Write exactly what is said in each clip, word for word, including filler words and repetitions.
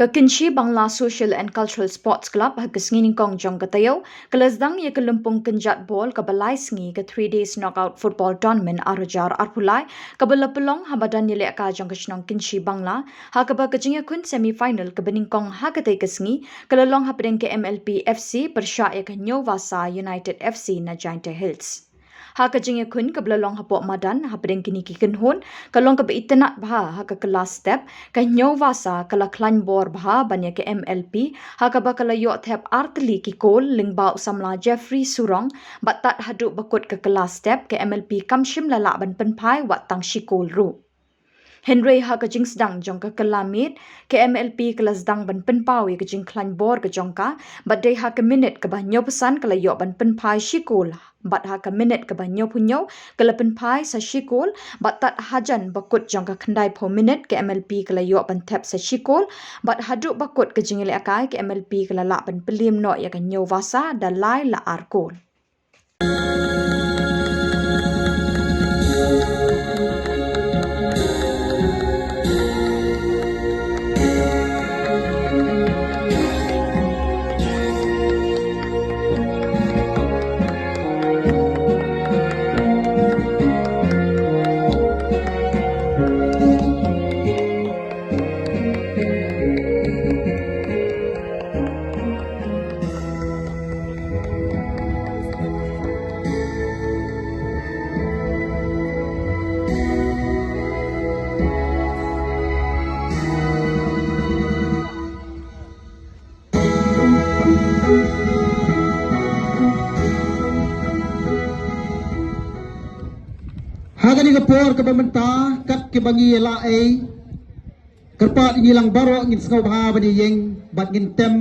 Ka Kynshi Bangla Social and Cultural Sports Club ha ka sngi nyngkong jong ka taïew ka la sdang ïa ka lympung kynjat bol kaba lai sngi ka three days knockout football tournament ar hajar arphew lai, kaba la pynlong ha madan ïalehkai jong ka shnong Kynshi Bangla, ha kaba ka jingïakhun semi final kaba nyngkong ha katei ka sngi ka la long hapdeng ka M L P F C pyrshah ïa ka Hynñiewwasa United F C na Jaintia Hills. Ha ka jingïakhun kaba la long hapoh madan hapdeng kine ki kynhun, ka long kaba itynnad bha ha ka kylla step, ka Hynñiewwasa ka la khlaiñ bor bha ban ïa ka M L P, ha kaba ka la ïoh thep ar tylli ki kol lyngba u samla Jeffrey Surong, bad tad haduh ba kut ka kylla step ka M L P kam shym la lah ban pynphai wat tang shi kol ruh. Hynrei ha ka jingsdang jong ka kylla miet, ka M L P ka la sdang ban pynpaw ïa ka jingkhlaiñ bor ka jong ka, bad dei ha ka minit kaba hynñiewphew san ka la ïoh ban pynphai shi kol, bad ha ka minit kaba hynñiewphew hynñiew ka la pynphai sa shi kol, bad tad hajan ba kut jong ka khyndaiphew minit ka M L P ka la ïoh ban thep sa shi kol, bad haduh ba kut ka jingïalehkai ka M L P ka la lah ban pynliem noh ïa ka Hynñiewwasa da lai la ar kol. Ha kane ka por kaba mynta, kat kaba ngi ïa la ei, kyrpad ïa ngi lang baroh ngin sngewbha ban ïeng bad ngin tem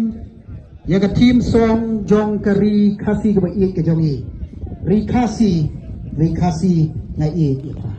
ïa ka theme song jong ka Ri Khasi kaba ïeit ka jong ngi. Ri Khasi, Ri Khasi nga ïeit ïa pha.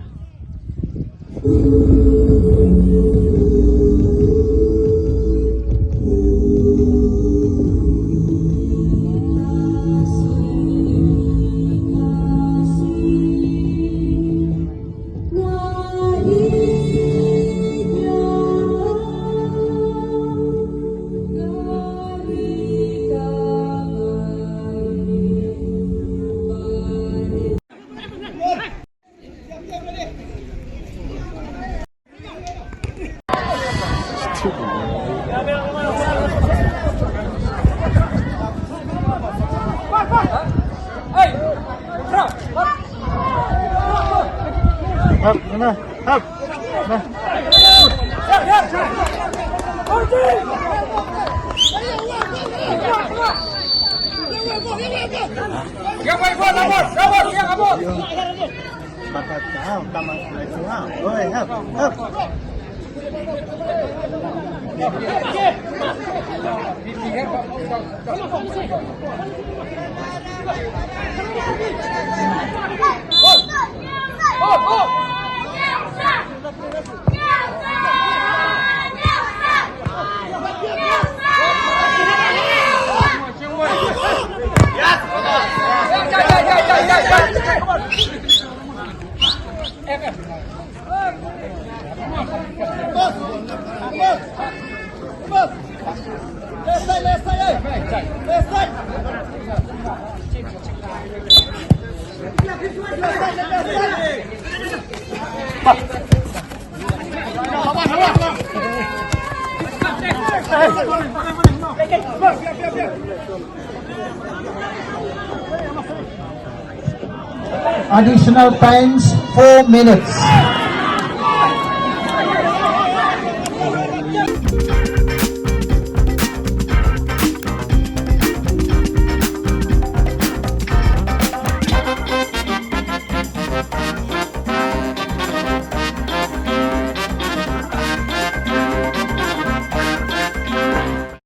Additional times, four minutes.